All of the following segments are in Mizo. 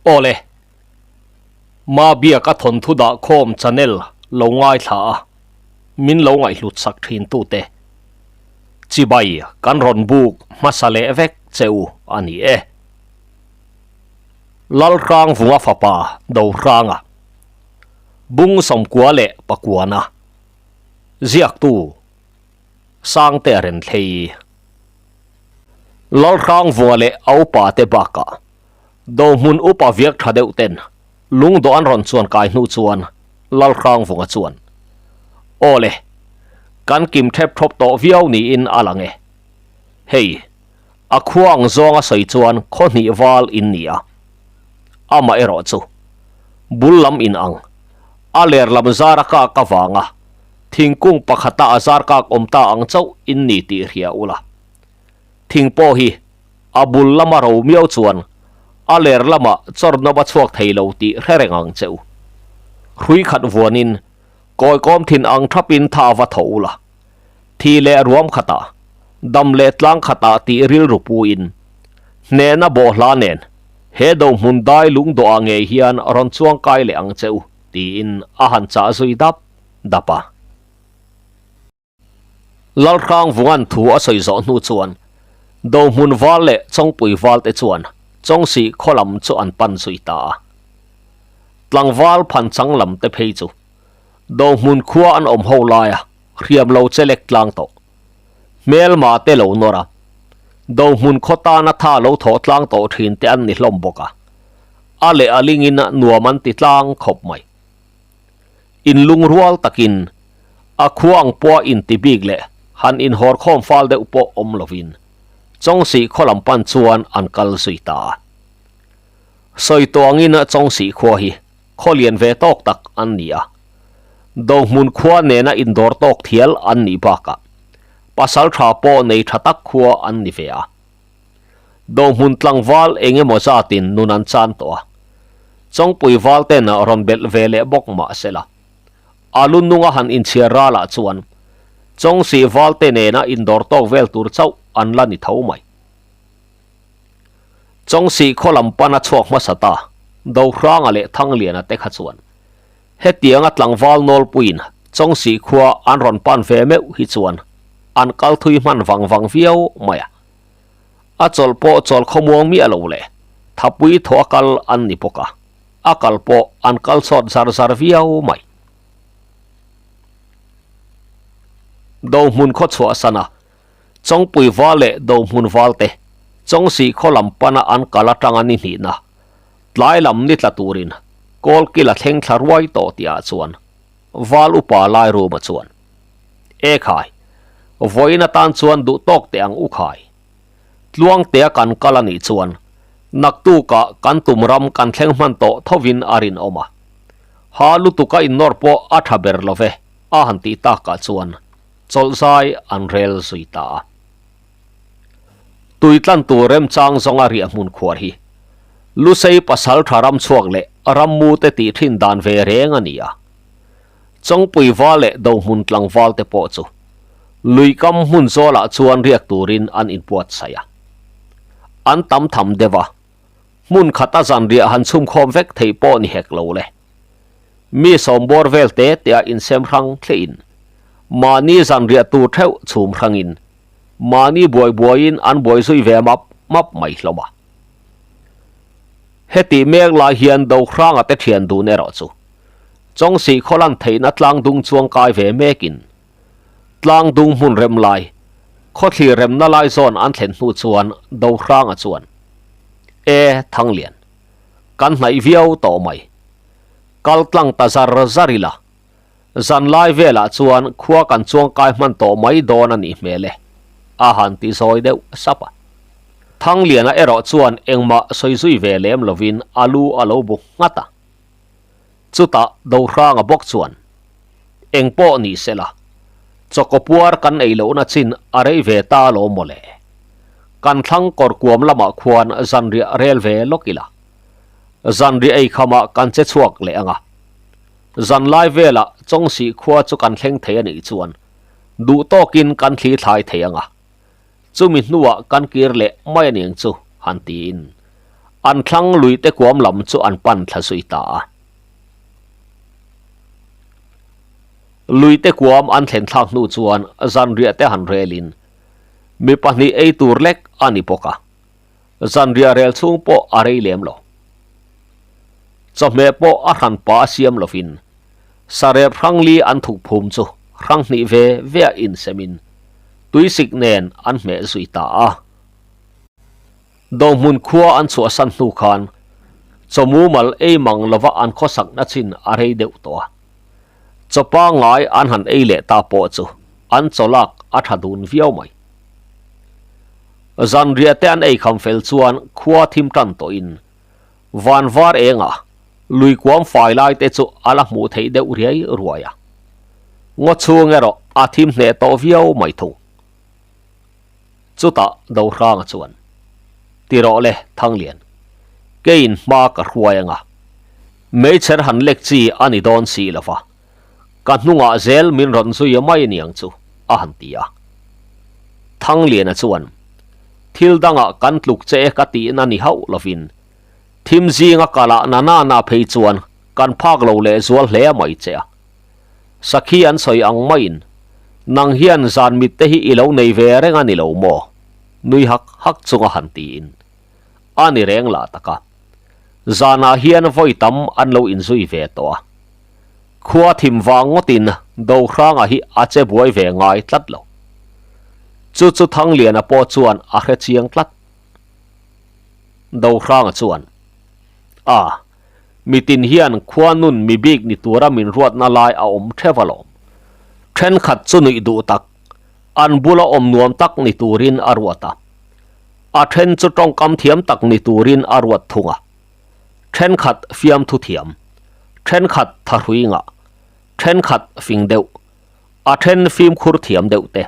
Awle, Mabiaka thawnthu dah khawm channel lo ngaithla a, min lo ngaihhlut sak thin tute. Chibai kan rawn buk hmasa leh vek che u a ni e. Lalhrangvunga fapa Dohranga, Bung Sawmkua leh Pakuana, Ziaktu, Sangte a rem thlei. Lalhrangvunga leh a upa te bakah Dohmun upa viak tha deuh ten lungdawh an rawn chuan kai hnu chuan Lalhrangvunga chuan, Aw le, kan kim thep thawp tawh viau niin a lang e. Hei, a khua ang zawng a sawi chuan khaw hnih val in ni a. Amaherawh chu, bul lam in ang, a ler lam zar a kak avanga Thingkung pakhata a zar kak awm ta ang chauh in ni tih hria ula. Thing pawh hi a bul lama ro miau chuan a ler lamah chawrhnawm a chhuak thei lo tih hre reng ang che u. Hrui khat vuanin kawikawm thin ang thapin tha va tho ula. Thi leh ruam khatah, dam leh tlang khatah tih rilru puin hnehna bawhhla nen he dohmun dai lungdawhah ngei hian rawn chuangkai leh ang che u tiin a han chah zui dap. dap a. Lalhrangvunga'n thu a sawi zawh hnu chuan Dohmun val leh Chawngpui val te chuan Chawngsih khaw lam chu an pan zui ta a. Tlangval phanchang lam te phei chu Dohmun khua an awm ho laia hriam lo che lek tlang tawh. Hmelma te lo nawr a, Dohmun khaw tana tha lo thawh tlang tawh thin te an ni hlawm bawk a. A leh a lingin nuam an ti tlang khawp mai. Inlungrual takin a khua ang pawha inti bik leh han inhawrkhawm fal deuh pawh awm lovin Chawngsih khaw lam pan chuan an kal zui ta a. Sawi tawh angin Chawngsih khua hi khaw lian ve tawk tak an ni a, Dohmun khua nena indawr tawk thial an nih bakah pasal tha pawh nei tha tak khua an ni ve a. Dohmun tlangval eng emaw zatin nun an chan tawh a, Chawngpui val ten rawn belh ve leh bawk mah se la. A lu nunga han inchhiar ralah chuan Chawngsih val te nena indawr tawk vel tur chauh an la ni tho mai. Chawngsih khaw lam pana chhuak hmasa ta Dohranga leh Thangliana te kha chuan hetianga tlangval nawlpuiin Chawngsih khua an rawn pan ve meuh hi chuan an kal thui hman vang vang viau mai a. A chawlh pawh chawlh khawmuang miah lo le, thapui thaw a kal an ni bawk a, a kal pawh an kal chawt zar zar viau mai. Dohmun khaw chhuahsan a, Chawngpui val leh Dohmun val te Chawngsih khaw lam pana an kal atanga ni hnihna tlai lam ni tla turin Kawlkila thleng thla ruai tawh tihah chuan Val upa Lairuma chuan, E khai, vawiin atan chuan duh tawk teh ang u khai. Tluangtea kan kal a nih chuan naktukah kan tum ram kan thleng hman tawh thovin a rinawm a. Ha lutuka innawr pawh a tha ber lo ve, a han tih takah chuan chawlh zai an rel zui ta a. Tui tlan tur remchang zawnga riah hmun khuar hi Lusei pasal tha ram chhuak leh rammu te tih thin dan ve reng a ni a. Chawngpui val leh Dohmun tlangval te pawh chu luikam hmun zawlah chuan riak turin an inbuatsaih a. An tam tham deuh a, hmun khata zanriah han chhumkhawm vek theih pawh ni hek lo le. Mi sawmbawr vel te te a insem hrang thliin mahni zanriah tur theuh chhum hrangin mahni buai buaiin an buai zui ve map map mai hlawm a. Heti mek lai hian Dohranga te thian dun erawh chu Chawngsih khawlan theihna tlangdung chuang kai ve mekin tlangdung hmun rem lai khawthlir remna lai zawn an thlen hnu chuan Dohranga chuan E Thanglian kan hnaih viau tawh mai kal tlang ta zar zar ila Zan lai velah chuan khua kan chuang kai hman tawh mai dawn a nih hmel e, a han ti zawi deuh sap a. Thangliana erawh chuan engmah sawi zui ve lem lovin a lu a lo bu nghat a. Chutah Dohranga bawk chuan, Eng pawh ni sela, chawkaw puar kan ei lohna chin a rei ve ta lo maw le? Kan thlang kawr kuam lamah khuan zanriah rel ve lawk ila, zanriah ei khamah kan che chhuak leh ang a. Zanlai velah Chawngsih khua chu kan thleng thei a nih chuan duh tawkin kan thli thlai thei ang a, chumi hnuah kan kir leh mai a niang chu han tiin. An thlang luite kuam lam chu an pan thla zui ta a. Luite kuam an thlen thlak hnu chuan zanriah te han relin mi pahnih ei tur lek a ni bawk a, zanriah rel chhung pawh a rei lem lo. Chawhmeh pawh a hran pa a siam lovin sarep hrangli an thuk phum chu hrang hnih ve ve a insemin tuisik nen an hmeh zui ta a. Dohmun khua an chhuahsan hnu khan chawmumal ei mang lova an khawsakna chin a rei deuh tawh a. Chaw pangngai an han ei leh ta pawh chu an chaw lak a tha dun viau mai. Zanriah te an ei kham fel chuan khua thim tan tawhin van var engah lui kuam fai lai te chu a la hmuh theih deuh riai ruai a. Ngaw chhung erawh a thim hneh tawh viau mai thung. Chutah Dohranga chuan, Ti rawh le, Thanglian, keiin hma ka hruai anga, meichher han lek chi a ni dawn si lo va, ka hnungah zel min rawn zui mai aniang chu, a han ti a. Thangliana chuan, Thil dangah kan tluk che e ka tihna ni hauh lovin, thim zinga kalah na na na phei chuan kan phak lo lehzual hle mai che a. Sakhi an sawi ang maiin, Nang hian zan mit te hi i lo nei ve reng a ni lo maw? Nui hak hak chunga han tiin. A ni reng lah tak a. Zanah hian vawi tam an lo inzui ve tawh a. Khua thim vang ngawtin Dohranga hi a che buai ve ngai tlat lo. Chu chu Thangliana pawh chuan a hre chiang tlat. Dohranga chuan, A. Mitin hian khua nun mi bik ni tura min ruatna lai a awm theuh alawm. Thenkhat chu nuih duh tak, an bula awm nuam tak ni turin a ruat a. A then chu tawngkam thiam tak ni turin a ruat thung a. Thenkhat fiamthu thiam, thenkhat thahrui ngah, thenkhat fing deuh, a then fimkhur thiam deuh te,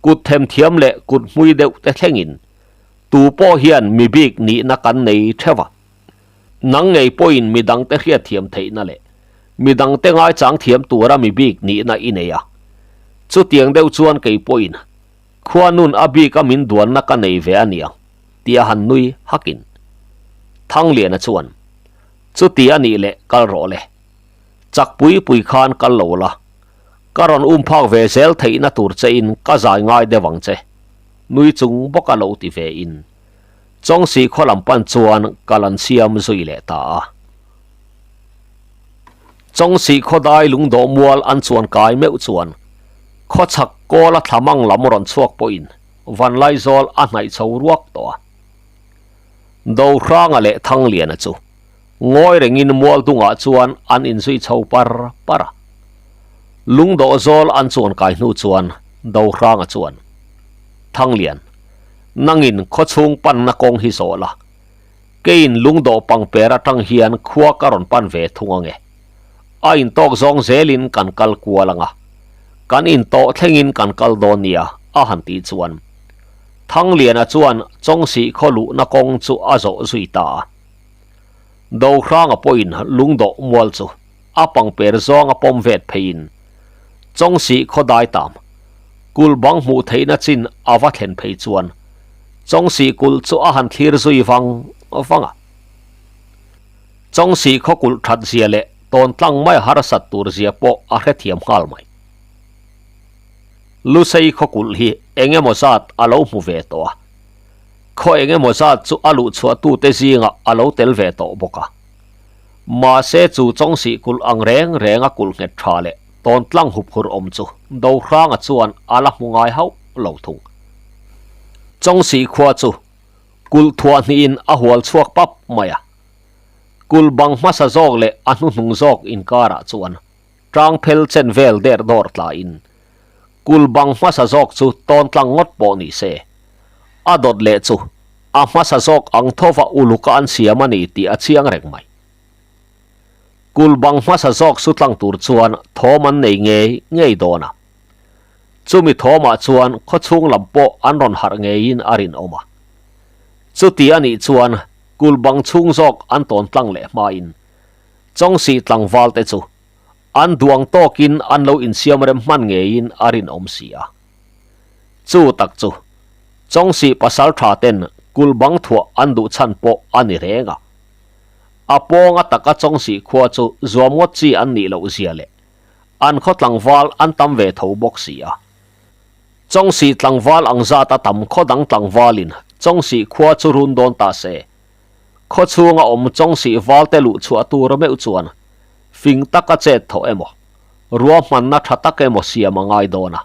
kut them thiam leh kut hmui deuh te thlengin tu pawh hian mi bik nihna kan nei theuh a. Nang ngei pawhin mi dangte hriatthiam theihna leh mi dangte ngaichang thiam tura mi bik nihna i nei a. Chutiang deuh chuan kei pawhin khua nun a bika min duanna ka nei ve a niang tia han nui hakin Thangliana chuan, Chuti a nih leh kal rawh le. Chak pui pui khan kal lo la, ka rawn um phak ve zel theihna tur chein ka zai ngai deuh ang che, nui chung bawka lo ti ve in. Chawngsi khaw lam pan chuan kal an siam zui leh ta a. Chawngsi khaw dai lungdawh mual an chuan kai meuh chuan khaw chhak kawla thla mang lam rawn chhuak pawhin Vanlaizawl a hnaih chho ruak tawh a. Dohranga leh Thangliana chu ngawi rengin mual dungah chuan an inzui chho par par a. Lungdawh zawl an chuan kai hnu chuan Dohranga chuan, Thanglian, Nangin khawchhung panna kawng hi zawh la, keiin lungdawh pangper atang hian khua ka rawn pan ve thung ange. A intawk zawng zelin kan kal kual anga, kan intawh thlengin kan kal dawn nia a han tih chuan Thangliana chuan Chawngsih khaw luhna kawng chu a zawh zui ta a. Dohranga pawhin lungdawh mual chu a pangper zawnga pawm vet pheiin Chawngsih khaw dai tam kulh bang hmuh theihna chin a va thlen phei chuan Chawngsih kulh chu a han thlir zui vang vang a. Chawngsih khaw kulh that zia leh tawn tlang mai harsat tur zia pawh a hrethiam nghal mai. Lusei khaw kulh hi eng emaw zat a lo hmu ve tawh a, khaw eng emaw zat chu a luhchhuah tute zingah a lo tel ve tawh bawk a. Mahse chu Chawngsih kulh ang reng reng a kulh nghet tha leh tawn tlang hup hur awm chu Dohranga chuan a la hmu ngai hauh lo thung. Chawngsih khua chu kulh thuah hnihin a hual chhuak pap mai a. Kulh bang hmasa zawk leh a hnuhnung zawk inkarah chuan tang phel chen vel der dawr tlain kulh bang hmasa zawk chu tawn tlang ngawt pawh ni se, a dawt leh chu a hmasa zawk ang thova uluka an siam a ni tih a chiang reng mai. Kulh bang hmasa zawk su tlang tur chuan thawm an nei ngei ngei dawn a. Chumi thawmah chuan khawchhung lam pawh an rawn harh ngeiin a rinawm a. Chuti a nih chuan kulh bang chhung zawk an tawn tlang leh hmain Chawngsih tlangval te chu an duang tawkin an lo insiam rem hman ngeiin a rinawm si a. Chu tak chu Chawngsih pasal tha ten. Kulh bang thuah an duh chhan pawh a ni reng a. A pawnga taka Chawngsih khua chu zuam ngawt chi an nih loh zia leh an khaw tlangval an tam ve tho bawk si a. Chawngsih tlangval ang zat a tam khaw dang tlangvalin Chawngsih khua chu run dawn ta se. Khaw chhunga awm Chawngsih valte luh chhuah tur meuh chuan fing taka chet thawh emaw, ruahmanna tha tak emaw siam a ngai dawn a.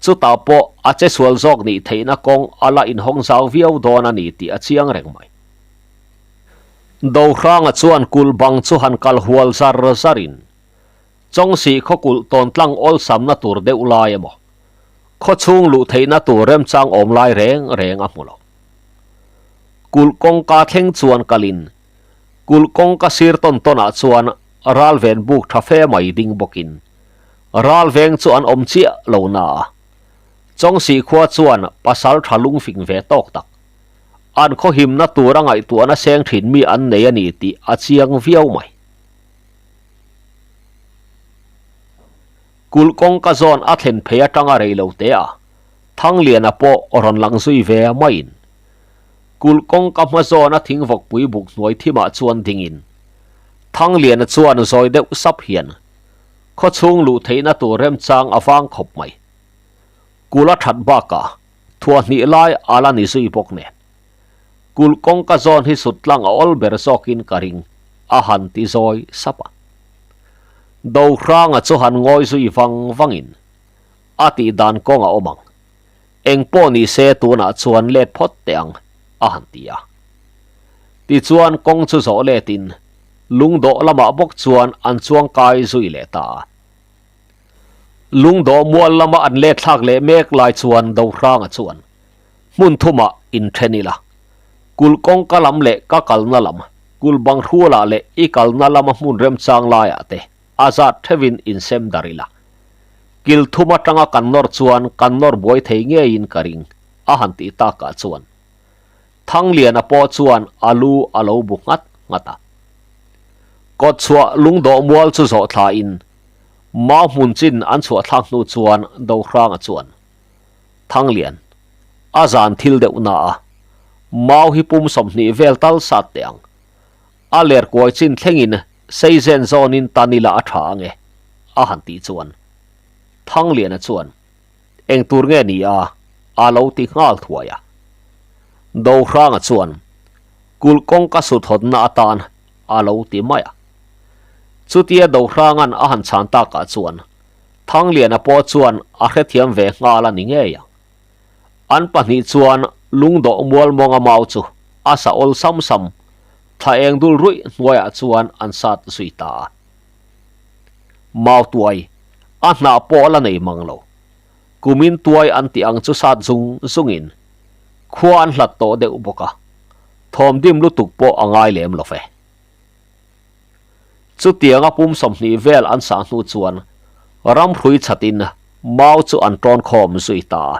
Chutah pawh a che sual zawk nih theihna kawng a la inhawng zau viau dawn a ni tih a chiang reng mai. Dohranga chuan kulh bang chu han kal hual zar zarin Chawngsih khaw kulh tawn tlang awlsamna tur deuh lai emaw, khaw chhung luh theihna tur remchang awm lai reng reng a hmu lo. Kulh kawngka thleng chuan kalin kulh kawngka sir tawn tawnah chuan ralven buk tha fe mai ding bawkin ralveng chu an awm chiah lo na a, Chawngsih khua chuan pasal tha lungfing ve tawk tak an khaw himna tura ngaihtuahna seng thin mi an nei a ni tih a chiang viau mai. Kulh kawngka zawn a thlen phei atanga rei lo te a, Thangliana pawh rawn lang zui ve maiin kulh kawngka hma zawna thingvawkpui buk hnuai thimah chuan dingin Thangliana chuan zawi deuh sap hian khaw chhung luh theihna tur remchang a vang khawp mai. Kulh a that bakah thuah hnih lai a la ni zui bawk nen. Kulh kawngka zawn hi sut tlang a awl ber zawkin ka ring, a han ti zawi sap a. Dohranga chu han ngawi zui vang vangin a tih dan kawng a awm ang. Eng pawh ni se tunah chuan let phawt teh ang, a han ti a. Tichuan kawng chu zawh letin lungdawh lamah bawk chuan an chuang kai zui leh ta a. Lungdawh mual lama an let thlak leh mek lai chuan Dohranga chuan hmun thumah inthen ila, kulh kawngka lam leh ka kalna lam, kulh bang hrualah leh i kalna lama hmun remchang laiah te a zat theuhin insem dar ila. Kil thum atanga kan nawr chuan kan nawr buai thei ngeiin ka ring, a han tih takah chuan Thangliana pawh chuan a lu a lo bu nghat nghat a. Kawtchhuah lungdawh mual chu zawh thlain mau hmun chin an chhuah thlak hnu chuan Dohranga chuan Thanglian, a zan thil deuh na a, mau hi pum 20 vel tal sat teh ang. A ler kuai chin thlengin sei zen zawnin tan ila a tha ange, a han tih chuan Thangliana chuan eng tur nge ni a, a lo ti nghal thuai a. Dohranga chuan kulh kawngka sut hawnna atan a lo ti mai a. Chutia Dohranga'n a han chhan takah chuan Thangliana pawh chuan a hrethiam ve nghal a ni ngei ang. An pahnih chuan lungdawh mual mawnga mau chu a sa awl sam sam, thla eng dul ruih hnuaiah chuan an sat zui ta a. Mau tuai, a hnah pawh la nei mang lo. Kumin tuai an tih ang chu sat zung zungin khua an hlat tawh deuh bawk a, thawm dim lutuk pawh a ngai lem lo ve. Chutianga pum 20 vel an sah hnu chuan ramhrui chatin mau chu an tawn khawm zui ta a.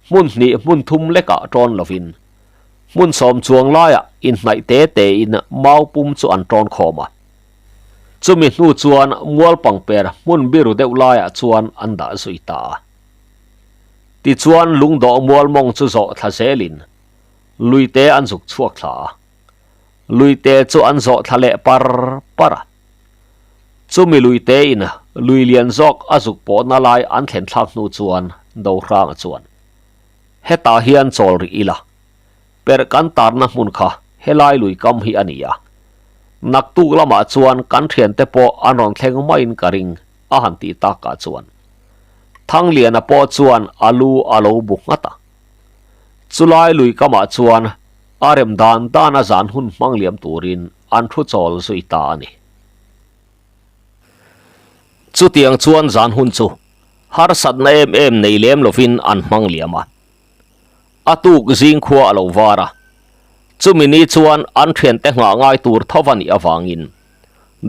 Hmun hnih hmun thum lekah tawn lovin hmun sawm chuang laiah inhnaih te tein mau pum chu an tawn khawm a. Chumi hnu chuan mual pangper hmun biru deuh laiah chuan an dah zui ta a. Tichuan lungdawh mual mawng chu zawh thla zelin luite an zuk chhuak thla a. Luite chu an zawh thla leh par par a. Chumi luite in lui lian zawk a zuk pawhna lai an thlen thlak hnu chuan Dohranga chuan, Hetah hian chawl rih ila, perh kan tarna hmun kha helai lui kam hi a ni a. Naktuk lamah chuan kan thiante pawh an rawn thleng maiin ka ring a han tih takah chuan Thangliana pawh chuan a lu a lo bu nghat a. Chulai lui kamah chuan a rem dan dan a zan hun hmang liam turin an thu chawl zui ta a ni. Chutiang chuan zan hun chu harsatna em em nei lem lovin an hmang liam a. A tuk zing khua a lo var a, chumi ni chuan an thiante nghah ngai tur tho a nih avangin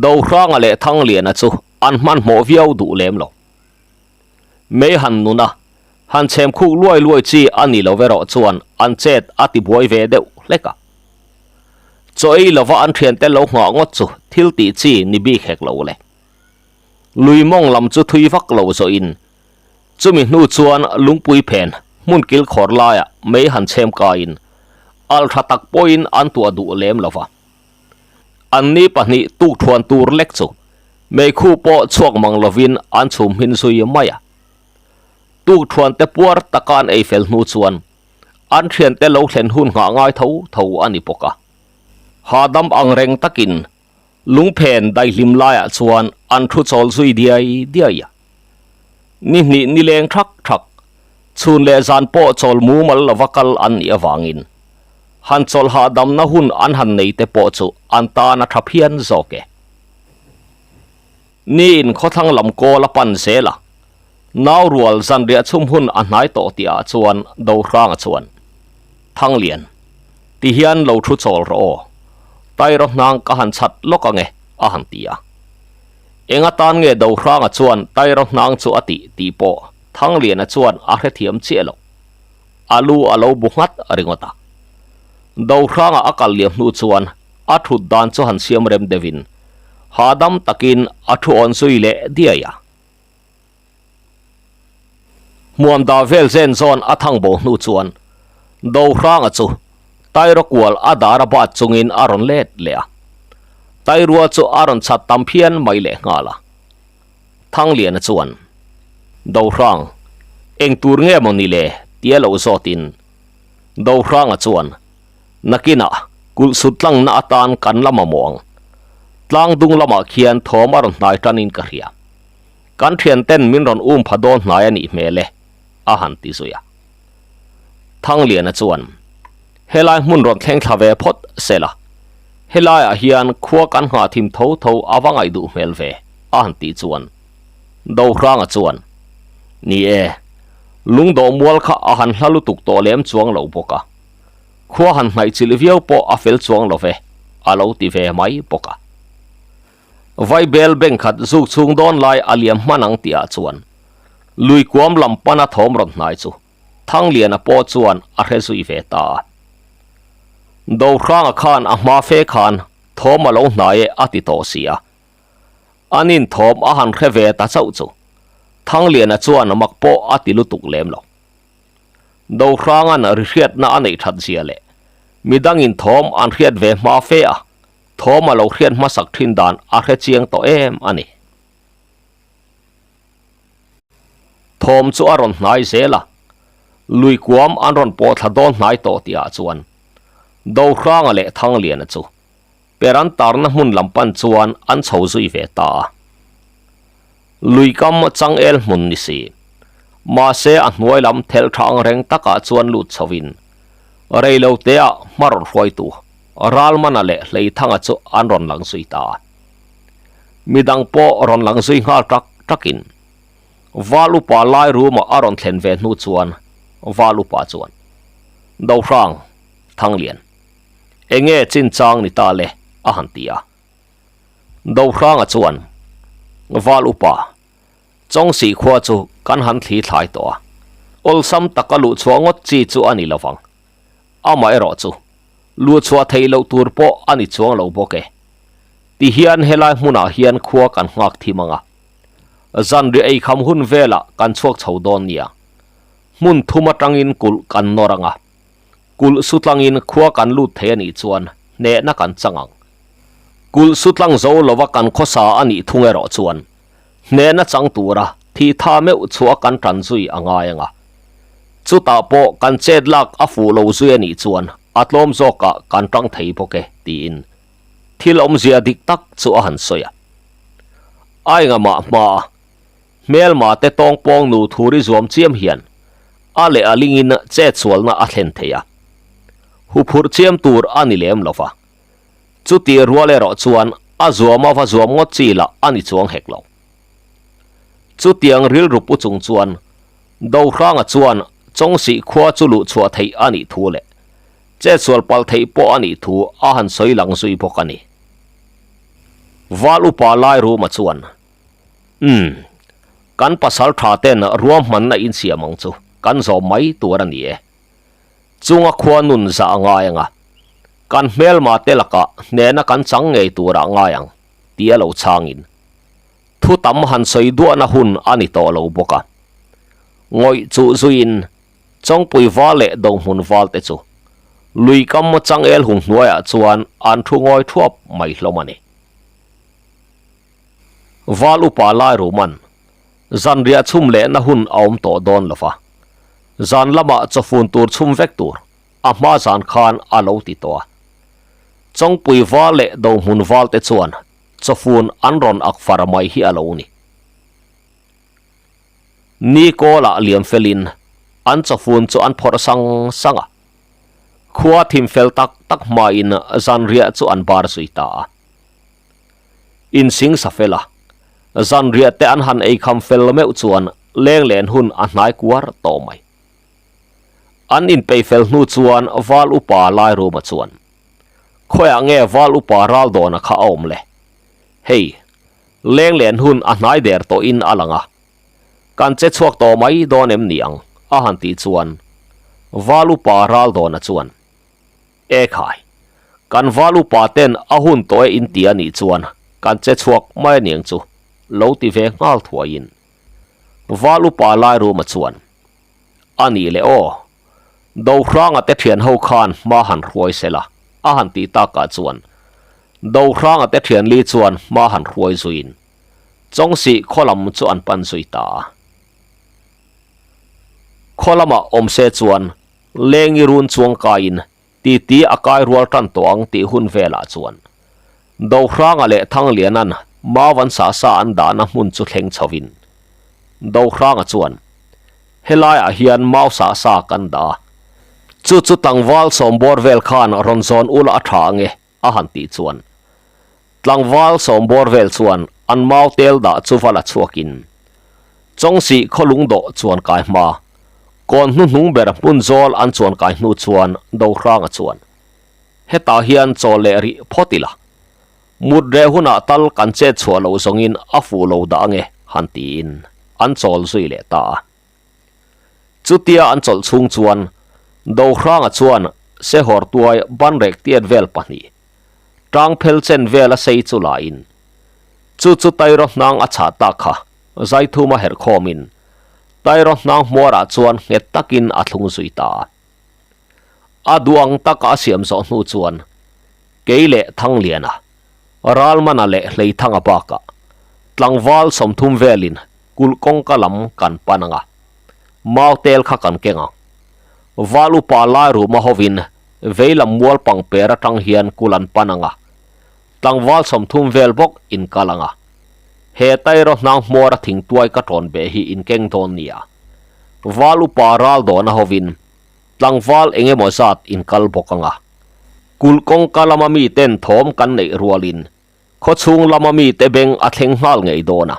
Dohranga leh Thangliana chu an hmanhmawh viau duh lem lo. Mei han nun a, han chhem khuk luai luai chi a ni lo erawh chuan an chet a ti buai ve deuh hlek a. Chaw ei lova an thiante lo nghah ngawt chu thil tih chi ni bik hek lo le. Lui mawng lam chu thui vak lo zawhin chumi hnu chuan lungpui phen hmun kilkhawr laiah mei han chhem kaiin alh tha tak pawhin an tuah duh lem lo va. Anni pahnih tukthuan tur lek chu meikhu pawh chhuak mang lovin an chhum hmin zui mai a. Tukthuan te puar taka an ei fel hnu chuan an thiante lo thlen hun nghah ngai tho tho a ni bawk a. Hahdam ang reng takin Lungphen daihlim laiah chuan an thu chawl zui diai diai a. Ni hnih ni leng thak thak, chhun leh zan pawh chawl mumal lova kal an nih avangin han chawlh hahdamna hun an han nei te pawh chu an tan a tha phian zawk e. Niin khawthlang lam kawl a pan zel a, nau rual zanriah chhum hun a hnai tawh tihah chuan Dohranga chuan, Thanglian, ti hian lo thu chawl rawh aw, Tairaw hnang ka han chhat lawk ange, a han ti a. Eng atan nge Dohranga chuan Tairaw hnang chu a tih tih pawh Thangliana chuan a hrethiam chiah lo. A lu a lo bu nghat ringawt a. Dohranga a kal liam hnu chuan a thut dan chu han siam rem deuhin hahdam takin a thu awn zui leh diai a. Hmuam dah vel zen zawn a thang bo hnu chuan Dohranga chu Tairaw kual a dar a bat chungin a rawn let leh a. Tairua chu a rawn chhat tam phian mai leh nghal a. Thangliana chuan, Dohrang, eng tur nge maw ni le? tia lo zawtin Dohranga chuan, Nakinah kulh sut tlangna atan kan la mamawh ang. Tlang dung lamah khian thawm a rawn hnai tanin ka hria. Kan thianten min rawn um pha dawn hnai a nih hmel e, a han ti zui a. Thangliana chuan, Helai hmun rawn thleng thla ve phawt se la, helaiah hian khua kan nghah thim tho tho a va ngaih duh hmel ve, a han tih chuan Dohranga chuan, Ni e, lungdawh mual kha a han hla lutuk tawh lem chuang lo bawk a. Khua han hnaih chilh viau pawh a fel chuang lo ve, a lo ti ve mai bawk a. Vaibel bank khat zuk chhung dawn lai a liam hman ang tihah chuan lui kuam lam pana thawm rawn hnai chu Thangliana pawh chuan a hre zui ve ta a. Dohranga khan a hma fe khan thawm a lo hnai e a ti tawh si a. An inthawm a han hre ve ta chauh chu Thangliana chuan mak pawh a ti lutuk lem lo. Dohranga'n ri hriatna a neih that zia leh midangin thawm an hriat ve hma fe a, thawm a lo hriat hmasak thin dan a hre chiang tawh em a ni. Thawm chu a rawn hnai zel a, lui kuam an rawn pawh thla dawn hnai tawh tihah chuan Dohranga leh Thangliana chu per an tarna hmun lam pan chuan an chho zui ve ta a. Lui kam changel hmun ni si. Mahse a hnuai lam thelh tha ang reng takah chuan lut chhovin rei lo teah hma rawn hruaitu Ralmana leh Hleithanga chu an rawn lang zui ta a. Midang pawh rawn lang zui nghal tak takin Val upa lai room-ah a rawn thlen ve hnu chuan Val upa chuan Dohrang, Thanglian, enge chinchang ni ta le? a han ti a. Dohranga chuan, Val upa, Chawngsih khua chu kan han thli thlai tawh a, awlsam taka luhchhuah ngawt chi chu a ni lo vang. Amaherawh chu, luhchhuah theih loh tur pawh a ni chuang lo bawk e. Tihian helai hmunah hian khua kan nghak thim ang a, zanriah eikham hun velah kan chhuak chho dawn nia. Hmun thum atangin kulh kan nawr ang a, Kulh sutlangin khua kan lut thei a nih chuan hnehna kan chang ang. Kulh sutlang zo lova kan khawsa a nih thung erawh chuan hnehna chang tura thih tha meuh chhuah kan tan zui a ngai ang a. Chutah pawh kan chet lak a fuh lo zui a nih chuan a tlawm zawkah kan tang thei bawk e tiin thil awmzia dik tak chu a han sawi a. Aingamah hmaa Hmelma te tawngpawng nu thuri zuam chiam hian a leh a lingin chetsualna a thlen thei a, huphurh chiam tur a ni lem lo va. Chuti rual erawh chuan a zuam a va zuam ngawt chi lah a ni chuang hek lo. Chutiang rilru pu chung chuan Dohranga chuan Chawngsih khua chu luh chhuah theih a nih thu leh chetsual palh theih pawh a nih thu a han sawi lang zui bawk a ni. Val upa Lairuma chuan Umm, kan pasal tha ten ruahmanna insiam ang chu kan zawm mai tur a ni e. Chunga khua nun zah a ngai ang a, kan hmelma te lakah hnehna kan chang ngei turah ngai ang tih a lo chhangin thu tam han sawi duahna hun a ni tawh lo bawk a. Ngawih chuh zuiin. Chawngpui val leh Dohmun val te chu lui kam changel hung hnuaiah chuan an thu ngawi thuap mai hlawm a ni. Val upa Lairuman zanriah chhum lehna hun a awm tawh dawn lo va, zan lamah chawfun tur chhum vek tur a hma zan khan a lo ti tawh a. Chawngpui val leh Dohmun val te chuan chawfun an rawn ak far mai hi a lo ni. Ni kawlah liam felin an chawfun chu an phawrh sang sang a, khua thim fel tak tak hmain zanriah chu an bar zui ta a. Insing sa fel a, zanriah te an han eikham fel meuh chuan lenglen hun a hnai kuar tawh mai. An inpeih fel hnu chuan Val Upa Lairuma chuan, Khawiah nge Val Upa Raldawna kha a awm le? Hei, Lenglen hun a hnai der tawhin a lang a, kan che chhuak tawh mai dawn em ni ang? a han tih chuan Val Upa Raldawna chuan, E khai, kan Val Upa ten a hun tawh e in ti a nih chuan kan che chhuak mai aniang chu, lo ti ve nghal thuaiin Val Upa Lairuma chuan, A nih leh aw, Dohranga te thian ho khan hma han hruai sela a han tih takah chuan Dohranga te thian li chuan hma han hruai zuiin Chawngsih khaw lam chu an pan zui ta a. Khaw lamah awm se chuan Lengi run chuang kaiin titi a kai rual tan tawh ang tih hun velah chuan Dohranga leh Thanglianan mau an sah sa an dahna hmun chu thleng chhovin Dohranga chuan Helaiah hian mau sah sa kan dah a, chu chu tlangval sawmbawr vel khan rawn zawn ula a tha ange a han tih chuan tlangval sawmbawr vel chuan an mau tel dah chu va la chhuakin Chawngsih khawlung dawh chuan kai hma kawn hnuhnung ber hmun zawl an chuan kai hnu chuan Dohranga chuan hetah hian chaw leh rih phawt ila Mut reh hunah tal kan chet chhuah loh zawngin a fuh lo dah ange han tiin an chawl zui leh ta a. Chutia an chawlh chhung chuan Dohranga chuan Sehawr tuai banrek tiat vel pahnih tangphel chen vel a sei chu lain chu chu Tairaw hnang a chhah tak kha Zaithum a herh khawmin Tairaw hnang hmuarah chuan nghet takin a thlung zui ta a. A duang taka a siam zawh hnu chuan kei leh Thangliana, Ralmana leh Hleithanga bakah tlangval 30 velin kulh kawngka lam kan pan ang a, mau tel kha kan keng ang. Val upa Lairuma hovin veilam mual pangper atang hian kulh an pan ang a, tlangval 30 vel bawk in kal ang a. He Tairaw hnang hmuara thingtuai ka tawn beh hi in keng dawn nia. Val upa Raldawna hovin Tlangval eng emaw zat in kal bawk ang a. Kulh kawngka lama miten thawm kan neih rualin khawchhung lama mite beng a thleng nghal ngei dawn a.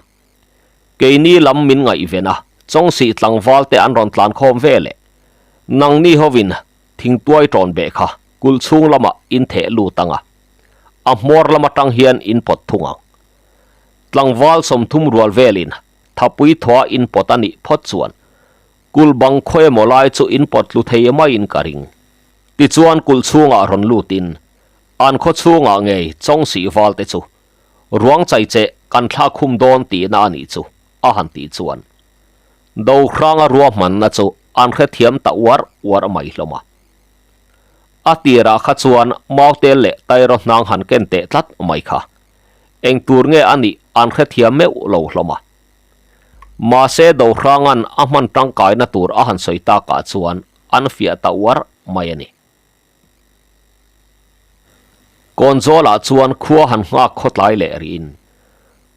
Keini lam min ngaihven a, Chawngsih tlangval te an rawn tlan khawm ve leh. Nangni hovin thingtuai tawn beh kha kulh chhung lamah in theh lut ang a, a hmawr lam atang hian in pawt thung ang. Tlangval 30 rual velin thapui thaw a in pawt a nih phawt chuan Kulh bang khaw emaw lai chu in pawt tlu thei maiin ka ring. Tichuan kulh chhungah rawn lutin an khaw chhungah ngei Chawngsih val te chu ruang chai che kan thlak khum dawn tihna a nih chu a han tih chuan Dohranga ruahmanna chu an hrethiam ta uar uar mai hlawm a. A tirah kha chuan Mautel leh Tairaw hnang han ken teh tlat mai kha eng tur nge a nih an hrethiam meuh lo hlawm a. Mahse Dohranga'n a hman tangkaina tur a han sawi takah chuan an fiah ta uar mai a ni. Kawnzawlah chuan khua han nghak khawtlai leh rihin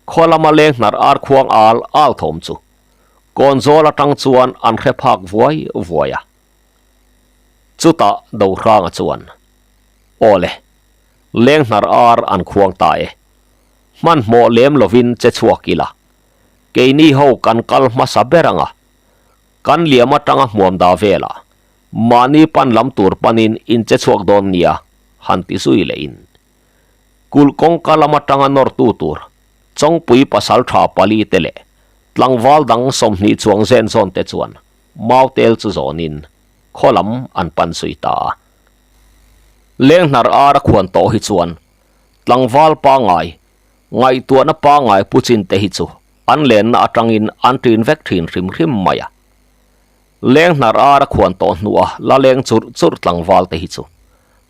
khaw lama leng hnar ar khuang al al thawm chu Kawnzawl atang chuan an hre phak vuai vuai a. Chutah Dohranga chuan, Aw le, leng hnar ar an khuang ta e. Hmanhmawh lem lovin che chhuak ila, keini ho kan kal hmasa ber ang a, kan liam atanga hmuam da velah mahni pan lam tur panin in che chhuak dawn nia han ti zui leh in. Kulh kawngka lam atanga nawrtu tur Chawngpui pasal tha pali te leh tlangval dang 20 chuang zen zawn te chuan Mautel chu zawnin khaw lam an pan zui ta a. Lenghnar ar a khuan tawh hi chuan Tlangval pangai, ngaihtuahna pangai pu chin te hi chu an lenna atangin an ṭin vek ṭhin hrim hrim mai a. Leng hnar ar a khuan tawh hnuah la leng churh churh tlangval te hi chu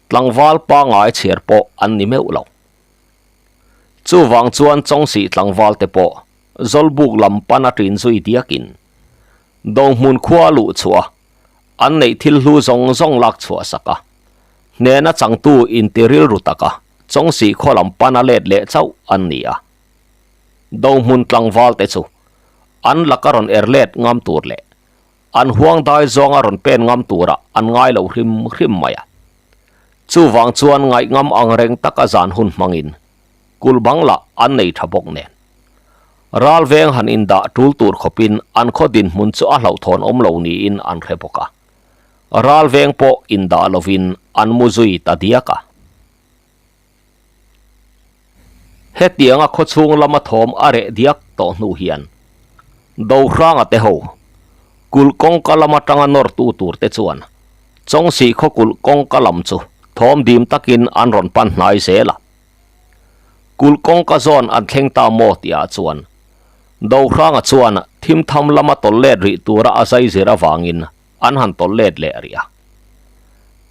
tlangval pangngai chhiar pawh an ni meuh lo. Chuvang chuan Chawngsih tlangval te pawh Zawlbuk lam pan a ṭin zui diakin Dohmun khua luh chhuah an neih thil hlu zawng zawng lak chhuah sak a, hnena changtu inti rilru taka Chawngsih khaw lam pan a let leh chauh an ni a. Dohmun tlangval te chu an laka rawn er let ngam tur leh an huang dai zawnga rawn pen ngam turah an ngai lo hrim hrim mai a. Chuvang chuan ngaih ngam ang reng taka zan hun hmangin kulh bang lah an nei tha bawk nen. Ral veng han indah tul tur khawpin an khaw dinhmun chu a hlauhthawn awm lo niin an hre bawk a. Ral veng pawh indah lovin an mu zui ta diak a. Hetianga khawchhung lama thawm a reh diak tawh hnu hian Dohranga te ho kulh kawngka lam atanga nawrtu tur te chuan Chawngsih khaw kulh kawngka lam chu thawm dim takin an rawn pan hnai zel a. Kulh kawngka zawn an thleng ta maw tihah chuan Dohranga chuan thimtham lama tawlh let rih tura a zai zir avangin an han tawlh let leh rih a.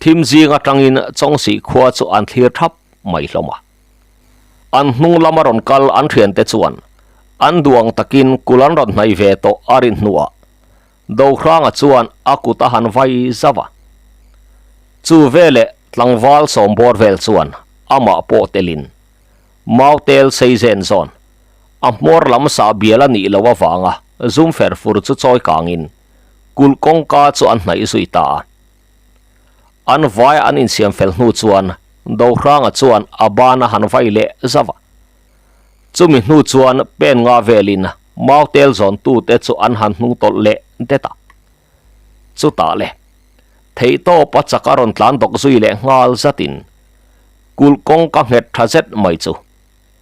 Thim zing atangin Chawngsih khua chu an thlir thap mai hlawm a. An hnung lama rawn kal an thiante chuan an duang takin kul an rawn hnaih ve tawh a rin hnuah Dohranga chuan a kut a han vai zauh a. Chu veleh tlangval sawmbawr vel chuan amah pawh telin Mautel sei zen zawn a hmawr lam sah bial a nih loh avanga zum fer fur chu chawi kangin kulh kawngka chu an hnaih zui ta a. An vai an insiam fel hnu chuan Dohranga chuan a ban a han vai leh zauh a. Chumi hnu chuan pen nga velin Mautel zawntute chu an han hnung tawlh leh det a. Chutah le, theihtawp a chak a rawn tlan dawk zui leh nghal zatin kulh kawngka nghet tha zet mai chu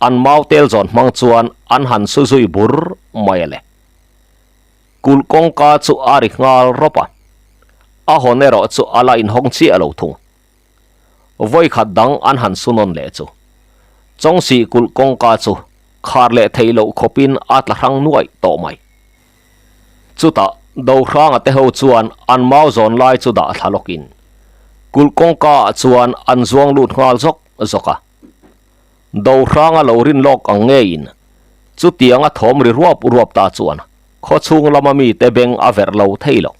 an Mautel zawn hmang chuan an han su zui bur mai a le. Kulh kawngka chu a ri nghal rawp a, a hawn erawh chu a la inhawng chiah lo thung. Vawi khat dang an han su nawn leh chu. Chawngsih kulh kawngka chu khar leh theih loh khawpin a tla hrang nuaih tawh mai. Chutah Dohranga te ho chuan an mau zawn lai chu dah thla lawkin kulh kawngka ah chuan an zuang lut nghal zawk zawk a. Dohranga lo rin lawk ang ngeiin chutianga thawm ri ruap ruap ta chuan khawchhung lama mite beng a verh lo thei lo.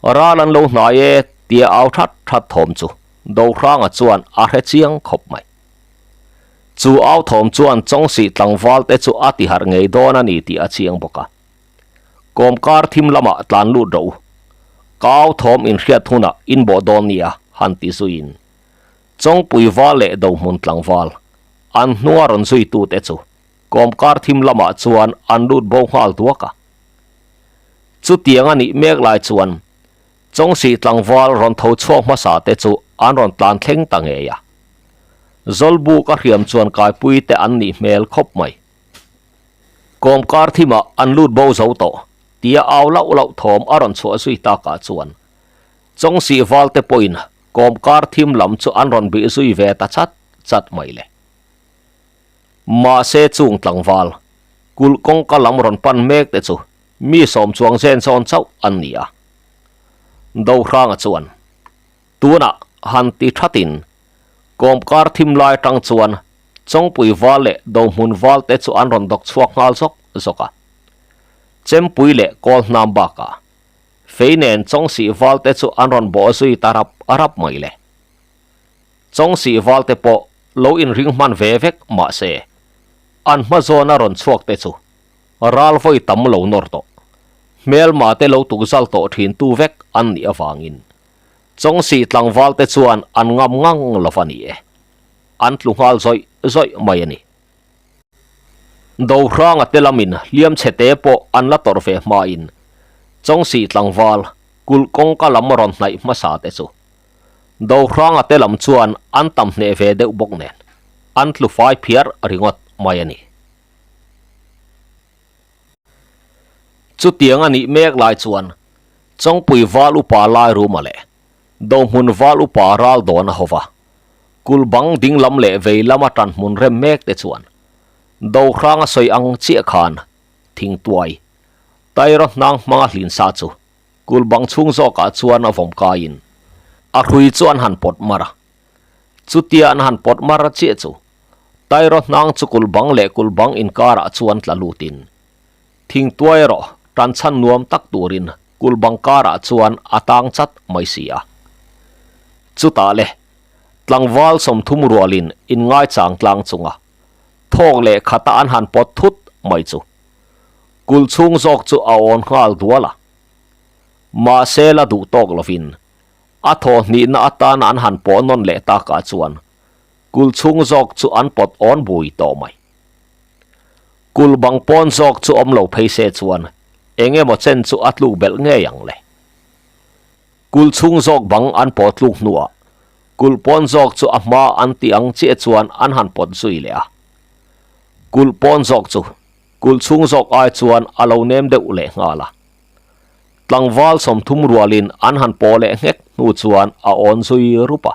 Ral an lo hnai e tia au that that thawm chu Dohranga chuan a hre chiang khawp mai. Chu au thawm chuan Chawngsih tlangval te chu a ti harh ngei dawn a ni tih a chiang bawk a. Kawmkar thim lamah tlan lut rawh u. Ka au thawm inhriat hunah inbawh dawn nia han ti zuiin Chawngpui val leh Dohmun tlangval an hnunga rawn zuitute chu kawmkar thim lamah chuan an lut bo nghal duak a. Chutiang a nih mek lai chuan Chawngsih tlangval rawn tho chhuak hmasa te chu an rawn tlan thleng ta ngei a. Zawlbuk a hriam chuan kaipui te an nih hmel khawp mai. Kawmkar thimah an lut bo zo tawh tia au lauh lauh thawm a rawn chhuah zui takah chuan Chawngsih val te pawhin kawmkar thim lam chu an rawn bih zui ve ta chat chat mai le. Mahse chung tlangval, kulh kawngka lam rawn pan mek te chu mi sawm chuang zen zawn chauh an ni a. Dohranga chuan, Tunah han ti thatin kawmkar thim lai atang chuan Chawngpui val leh Dohmun val te chu an rawn dawk chhuak nghal zawk zawk a. Chempui leh kawl hnam bakah fei nen Chawngsih val te chu an rawn bawh zui ta rap rap mai le. Chawngsih val te pawh lo inring hman ve vek mahse an hma zawn a rawn chhuak te chu ral vawi tam lo nawr tawh. Hmelma te lo tukzal tawh thin tu vek an nih avangin Chawngsih tlangval te chuan an ngam ngang lo va ni e. An tlu nghal zawih zawih mai a ni. Dohranga te lamin hliam chhe te pawh an la tawrh ve hmain Chawngsih tlangval kulh kawngka lam rawn hnaih hmasa te chu Dohranga te lam chuan an tam hneh ve deuh bawk nen an tlu fai phiar ringawt mai a ni. Chutiang a nih mek lai chuan Chawngpui val upa Lairuma leh Dohmun val upa ral dawn a hova, kulh bang ding lam leh vei lama tan hmun rem mek te chuan Dohranga sawi ang chiah khan thingtuai Tairaw hnang hmanga hlin sa chu. Kulh bang chhung zawkah chuan a vawm kaiin a hrui chu an han pawt mar a. Chutia an han pawt mar chiah chu Tairaw hnang chu kulh bang leh kulh bang inkarah chuan tla lutin thingtuai erawh tan chhan nuam tak turin kulh bang karah chuan a tang chat mai si a. Chutah le tlangval 30 rualin inngaichang tlang chunga thawk leh khata an han pawt thut mai chu Kulh chhung zawk chu a awn nghal dual a. Mahse la duh tawk lovin a thaw hnihna atana an han pawh nawn leh takah chuan kulh chhung zawk chu an pawt awn bui tawh mai. Kulh bang pawn zawk chu awm lo phei se chuan eng emaw chen chu a tluk belh ngei ang le. Kulh chhung zawk bang an pawh tluk hnuah kulh pawn zawk chu a hma an tih ang chiah chuan an han pawt zui leh a. Kulh pawn zawk chu Kulh chhung zawk ai chuan a lo nem deuh leh nghal a. Tlangval 30 rualin an han pawh leh nghek hnu chuan a awn zui rup a.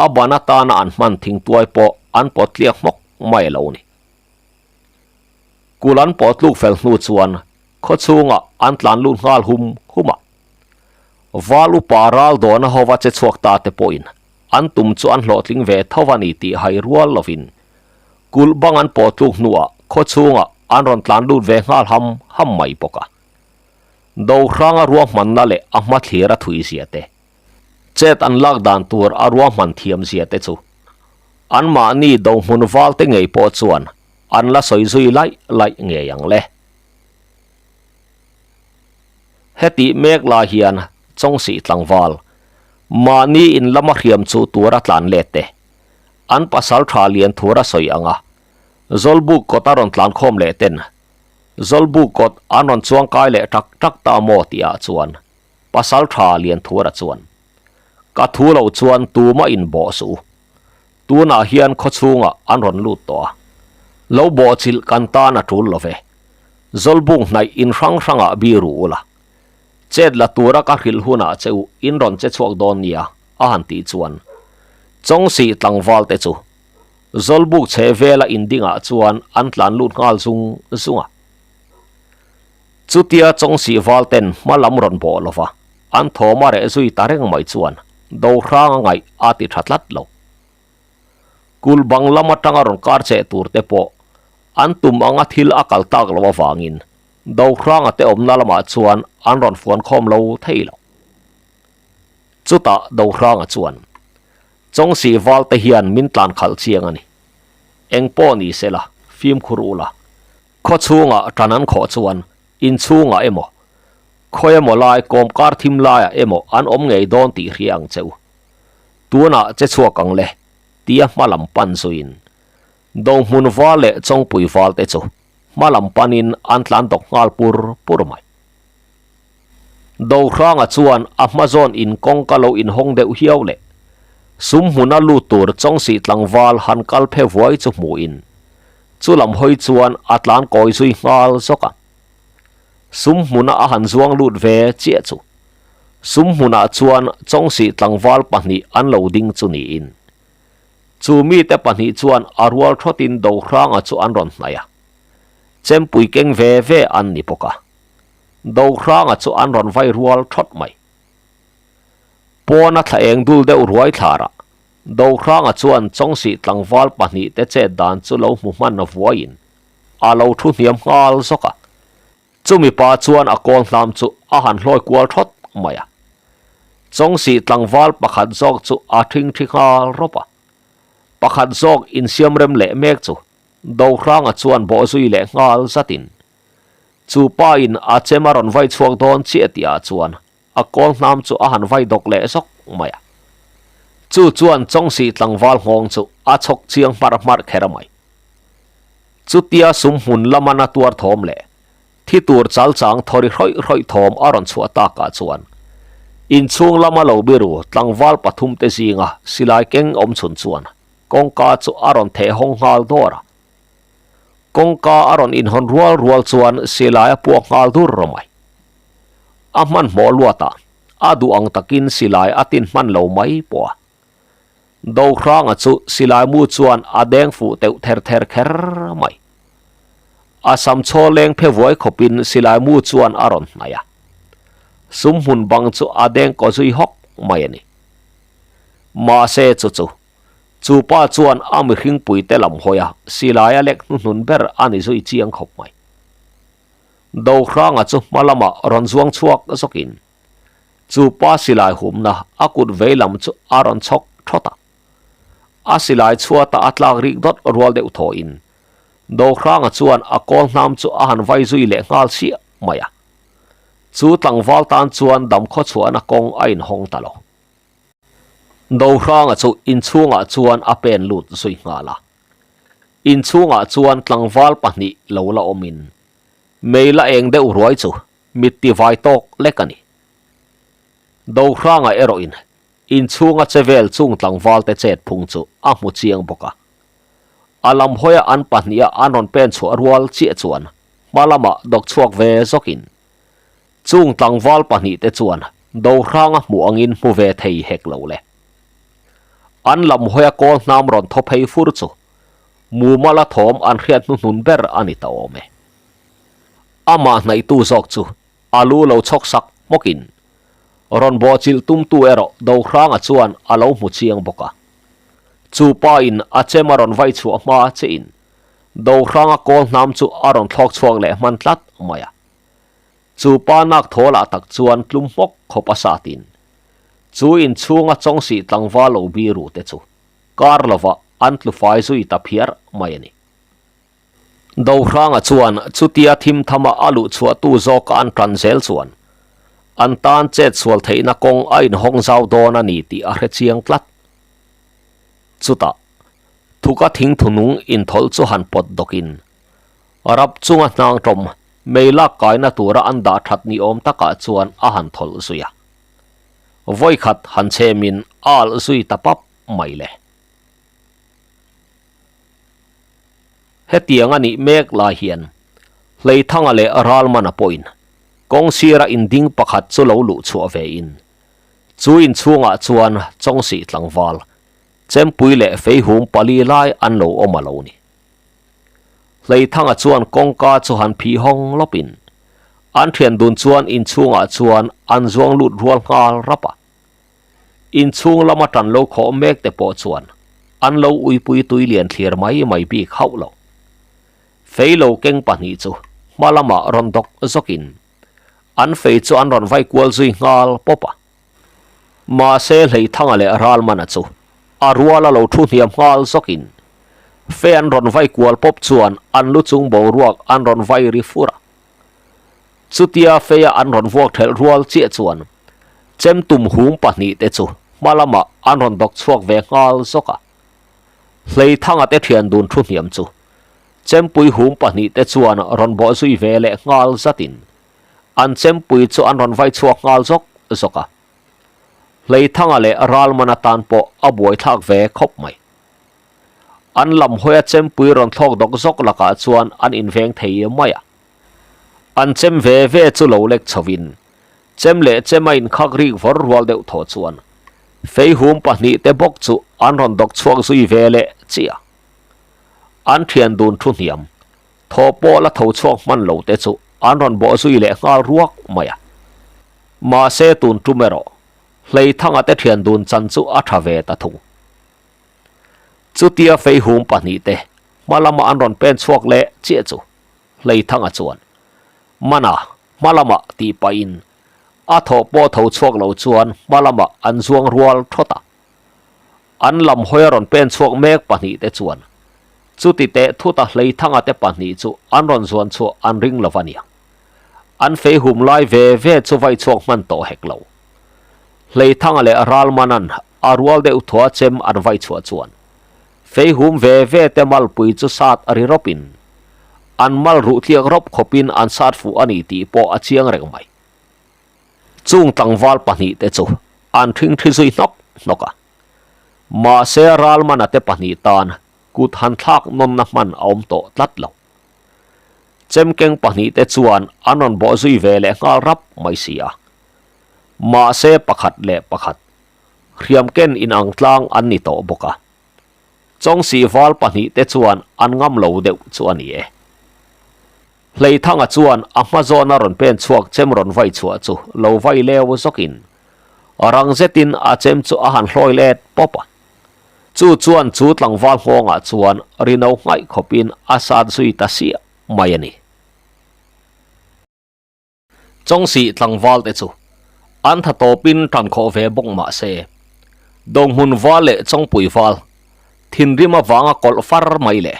A ban atana an hman thingtuai pawh an pawt tliak hmawk mai a lo ni. Kulh an pawh tluk fel hnu chuan khaw chhungah an tlan lut nghal hum hum a. Val upa ral dawna hova che chhuak ta te pawhin an tum chu an hlawhtling ve tho a ni tih hai rual lovin Kulh bang an pawh tluk hnuah khaw chhungah an rawn tlan lut ve nghal ham ham mai bawk a. Dohranga ruahmanna leh a hmathlir a thui zia te, chet an lak dan tur a ruahman thiam zia te chu anmahni dohmun val te ngei pawh chuan an la sawi zui laih laih ngei ang le. Hetih mek lai hian Chawngsih tlangval mahni in lama hriam chu tura tlan let te, An pasal tha lian thur a sawi ang a, Zawlbuk kawt a rawn tlan khawm leh ten Zawlbuk kawt an rawn chuang kai leh tak tak ta maw tih ah chuan pasal tha lian thur a chuan ka thu lo chuan tumah in bawh suh u. Tunah hian khaw chhungah an rawn lut tawh a, lo bawh chilh kan tan a tul lo ve. Zawlbuk hnaih in hrang hrangah biru ula, chet la tura ka hrilh hunah che u in rawn che chhuak dawn nia. a han tih chuan Chawngsih tlangval te chu Zawlbuk chhe vela indingah chuan an tlan lut nghal zung zung a. Chutia Chawngsih val ten hma lam rawn bawh lova an thawm a reh zui ta reng mai chuan Dohrang a ngaih a ti tha tlat lo. Kulh bang lam atanga rawn kar cheh tur te pawh an tum anga thil a kal tak loh avangin Dohranga te awmna lamah chuan an rawn fuan khawm lo thei lo. Chutah Dohranga chuan, Chawngsih val te hian min tlan khalh chiang a ni. Eng pawh ni se la, fimkhur u la. Khaw chhungah tan an khawh chuan in chhungah emaw, khawi emaw lai kawmkar thim laiah emaw an awm ngei dawn tih hria ang che u. Tunah che chhuak ang le, tia hma lam pan zuiin Dohmun val leh Chawngpui val te chu hma lam panin an tlan dawk nghal pur pur mai. Dohranga chuan a hma zawn in kawngka lo inhawng deuh hiau leh sum hmuna lut tur Chawngsih tlangval han kal phe vuai chu hmuhin chu lam hawi chuan a tlan kawi zui nghal zawk a. Sum hmuna a han zuang lut ve chiah chu sum hmunah chuan Chawngsih tlangval pahnih an lo ding chu niin chu mite pahnih chuan a rual thawtin Dohranga chu an rawn hnaih a, chempui keng ve ve an ni bawk a. Dohranga chu an rawn vai rual thawt mai. Pawna thla eng dul deuh ruai thlarah Dohranga chuan Chawngsih tlangval pahnih te chet dan chu lo hmu hman vuaiin a lo thu hniam nghal zawk a. Chumi pa chuan a kawl hnam chu a han hlawi kual thawt mai a. Chawngsih tlangval pakhat zawk chu a thingthi nghal rawp a. Pakhat zawk insiamrem leh mek chu Dohranga chuan bawhzui leh nghal zatin Chu pa in a chem a rawn vai chhuak dawn chiah tih ah chuan a kawl hnam chu a han vai dawk leh zawk mai a. Chu chuan Chawngsih tlangval nghawng chu a chhawk chiang hmarh hmarh kher mai. Chutia sum hmun lama na tuar thawm leh thi tur chal chang thawri hrawih hrawih thawm a rawn chhuah tak ah chuan inchhung lama lo biru tlangval pathum te zinga silai keng awm chhun chuan kawngka chu a rawn theh hawng nghal dawr a. Kawngka a rawn inhawn rual rual chuan silai a puak nghal dur mai. A hmanhmawh luatah a duh ang takin silai a tin hman lo mai pawh a. Dohranga chu silai mu chuan a deng fuh teuh ther ther kher mai. A sam chaw leng phe vuai khawpin silai mu chuan a rawn hnaih a. Sumhmun bang chu a deng kaw zui hawk mai a ni. Mahse chu chu, chu pa chuan a mihringpuite lam hawi a, silai a lek hnuhnun ber a ni zui chiang khawp mai. Dohranga chu hma lamah rawn zuang chhuak zawkin chu pa silai humna a kut vei lam chu a rawn chhawk thawt a. A silai chhuata a tlak rik dawt rual deuh thawhin Dohranga chuan a kawl hnam chu a han vai zui leh nghal chiah mai a. Chu tlangval tan chuan damkhaw chhuahna kawng a inhawng ta lo. Dohranga chu inchhungah chuan a pen lut zui nghal a. Inchhungah chuan tlangval pahnih lo la awmin mei la eng deuh ruai chu mit ti vai tawk lek a ni. Dohranga erawhin inchhunga che vel chung tlangval te chet phung chu a hmu chiang bawk a. A lam hawia an pahniha an rawn pen chhuah rual chiah chuan hma lamah dawk chhuak ve zawkin chung tlangval pahnihte chuan Dohranga hmuh angin hmu ve thei hek lo le. An lam hawia kawl hnam rawn thaw phei fur chu mumala thawm an hriat hnuhnun ber a ni ta awm e. Amah hnaihtu zawk chu a lu lo chhawk sak hmawkin rawn bawhchilh tumtu erawh Dohranga chuan a lo hmu chiang bawk a. Chu pa in a chem a rawn vai chhuah hma che in Dohranga kawl hnam chu a rawn thlawk chhuak leh hman tlat mai a. Chu pa nak thaw lah tak chuan tlum hmawk khawp a sat in chu in chhunga Chawngsih tlangval lo biru te chu kar lovah an tlu fai zui ta phiar mai a ni. Dohranga chuan chutia thim thama a luh chhuah tu zawka an tan zel chuan an tan chet sual theihna kawng a inhawng zau dawn a ni tih a hre chiang tlat. Chutah, thuka thingthunung inthawlh chu han pawt dawkin rap chunga hnang tawm mei lak kaina tura an dah that ni awm takah chuan a han thawlh zui a. Vawikhat han chhemin a alh zui ta pap mai le. Hetiang a nih mek lai hian Hleithanga leh Ralmana pawhin kawng sira inding pakhat chu lo luh chhuah ve in chu inchhungah chuan Chawngsih tlangval Chempui leh Feihum pali lai an lo awm a lo ni. Hleithanga chuan kawngka chu han phih hawng lawp in an thian dun chuan inchhungah chuan an zuang lut rual nghal rap a. Inchhung lama tan lo khawh mek te pawh chuan an lo uipui tui lian thlir mai mai bik hauh lo. Fei lo keng pahnih chu hma lamah rawn dawk zawkin an fei chu an rawn vai kual zui nghal pawp a. Mahse Hleithanga leh Ralmana chu a ruala lo thu hniam nghal zawkin fei an rawn vai kual pawp chuan an lu chung boruak an rawn vai ri fur a. Chutia feia an rawn vuak thelh rual chiah chuan chem tum hum pahnihte chu hma lamah an rawn dawk chhuak ve nghal zawk a. Hleithanga te thian dun thu hniam chu chempui hum pahnihte chuan rawn bawh zui ve leh nghal zatin an chempui chu an rawn vai chhuak nghal zawk zawk a. Hleithanga leh Ralmana tan pawh a buaithlak ve khawp mai. An lam hawia chempui rawn thlawk dawk zawk lakah chuan an inveng thei mai a. An chem ve ve chu lo lek chhovin, chem leh chem a inkhak rik vawr rual deuh thaw chuan feihum pahnihte bawk chu an rawn dawk chhuak zui ve leh chiah. An thian dun thu hniam, thaw pawh la tho chhuak hman lo te chu an rawn bawh zui leh nghal ruak mai a. Mahse tun tum erawh, Hleithanga te thian dun chan chu a tha ve ta thung. Chutia feihum pahnihte hma lama an rawn pen chhuak leh chiah chu Hleithanga chuan, Mana, hma lamah tih pahin a thaw pawh tho chhuak lo chuan hma lamah an zuang rual thawt a. An lam hawi a rawn pen chhuak mek pahnihte chuan chuti teh thuta Hleithanga te pahnih chu an rawn zuan chhuah an ring lo va nia. An feihum lai ve ve chu vai chhuak hman tawh hek lo. Hleithanga leh Ralmanan a rual deuh thua chem an vai chhuah chuan feihum ve ve te malpui chu sat a ri rawpin an mal ruh tliak rawp khawpin an sat fuh a ni tih pawh a chiang reng mai. Chung tlangval pahnih te chu an thing thi zui hnawk hnawk a. Mahse Ralmana te pahnih tan kut han thlak nawnna hman a awm tawh tlat lo. Chemkeng pahnih te chuan an rawn bawh zui ve leh nghal rap mai si a. Mahse pakhat leh pakhat hriam ken inang tlang an ni tawh bawk a. Chawngsih val pahnih te chuan an ngam lo deuh chu a ni e. Hleithanga chuan a hma zawna rawn pen chhuak chem rawn vai chhuah chu lo vai leu zawkin rang zetin a chem chu a han hlawi let pawp a. Chu chuan chu tlangval nghawngah chuan rino nghaih khawpin a sat zui ta siah mai a ni. Chawngsih tlangval te chu an tha tawpin tan khawh ve bawk mah se, Dohmun val leh Chawngpui val thinrim avanga kawlh far mai leh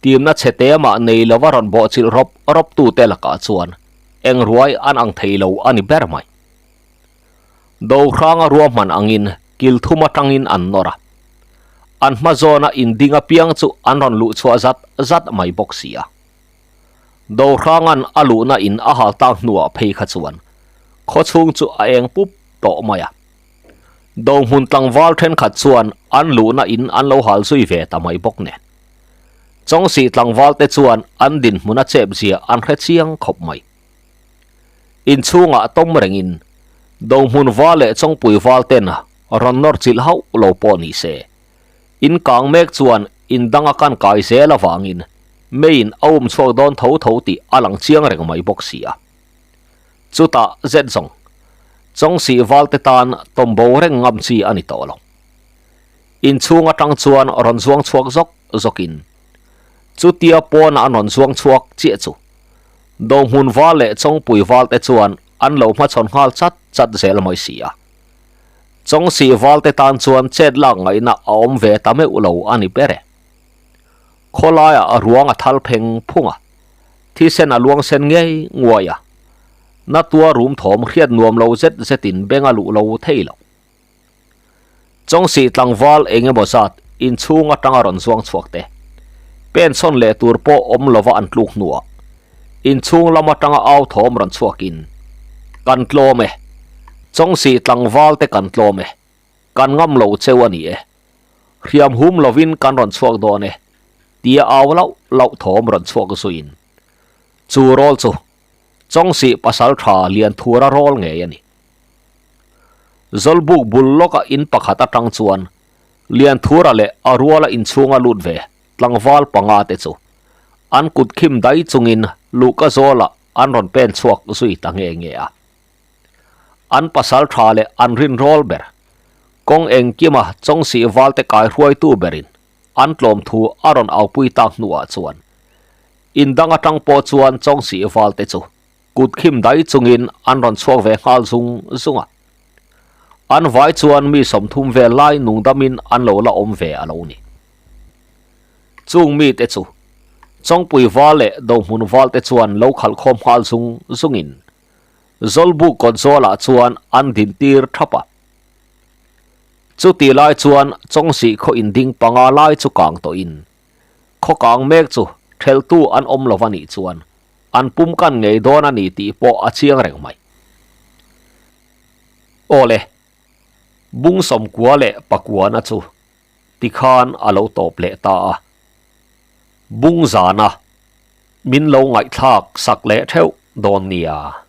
timna chhe te mah nei lova rawn bawhchilh rawp rawp tute lakah chuan eng ruai an ang thei lo a ni ber mai. Dohranga ruahman angin kil thum atangin an nawr a, an hma zawna inding apiang chu an rawn luh chhuah zat zat mai bawk si a. Dohranga'n a luhna in a hal tak hnuah phei kha chuan khawchhung chu a eng pup tawh mai a. Dohmun tlangval thenkhat chuan an luhna in an lo hal zui ve ta mai bawk nen. Chawngsih tlangval te chuan an dinhmun a chep zia an hre chiang khawp mai. Inchhungah tawm rengin Dohmun val leh Chawngpui val ten rawn nawr chilh hauh lo pawh ni se. In kang mek chuan in dang a kan kai zel avangin meiin a um chhuak dawn tho tho tih a lang chiang reng mai bawk si a. Chutah zet zawng, Chawngsih valte tan tawm bo reng ngam chi a ni tawh lo. Inchhung atang chuan rawn zuang chhuak zawk zawkin chutia pawnah an rawn zuang chhuak chiah chu Dohmun val leh Chawngpui valte chuan an lo hmachhawn nghal chat chat zel mai si a. Chawngsih valte tan chuan chet lak ngaihna a awm ve ta meuh lo a ni ber e. Khawlaiah a ruang a thal pheng phung a, thisen a luang sen ngei nguai a, na tua rum thawm hriat nuam lo zet zetin beng a luh lo thei lo. Chawngsih tlangval eng emaw zat inchhung atanga rawn zuang chhuak te, pen chhawn leh tur pawh awm lova an tluk hnuah inchhung lam atanga au thawm rawn chhuakin, Kan tlawm e, Chawngsih tlangval te kan tlawm e, kan ngam lo cheu a ni e, hriam hum lovin kan rawn chhuak dawn e, tia au lauh lauh thawm rawn chhuak zuiin chu rawl chu Chawngsih pasal tha Lianthura rawl ngei a ni. Zawlbuk bul lawka in pakhat atang chuan Lianthura leh a ruala inchhunga lut ve tlangval panga te chu an kut khim dai chungin luhka zawlah an rawn pen chhuak zui ta nge nge a. An pasal tha leh an rinrawl ber, kawng engkima Chawngsih valte kaihruaitu berin an tlawm thu a rawn aupui tak hnuah chuan indang atang pawh chuan Chawngsih valte chu kut khim dai chungin an rawn chhuak ve nghal zung zung a. An vai chuan mi 30 vel lai nungdamin an lo la awm ve a lo ni. Chung mite chu Chawngpui val leh Dohmun val te chuan lo khalh khawm nghal zung zungin Zawlbuk kawt zawlah chuan an din tir thap a. Chuti lai chuan Chawngsih khaw inding panga lai chu kang tawhin khaw kang mek chu theltu an awm lo va nih chuan an pum kan ngei dawn a ni tih pawh a chiang reng mai. Awle, bung 94 leh pakuana chu tikhan a lo tawp leh ta a. Bung zana min lo ngaihthlak sak leh theuh dawn nia.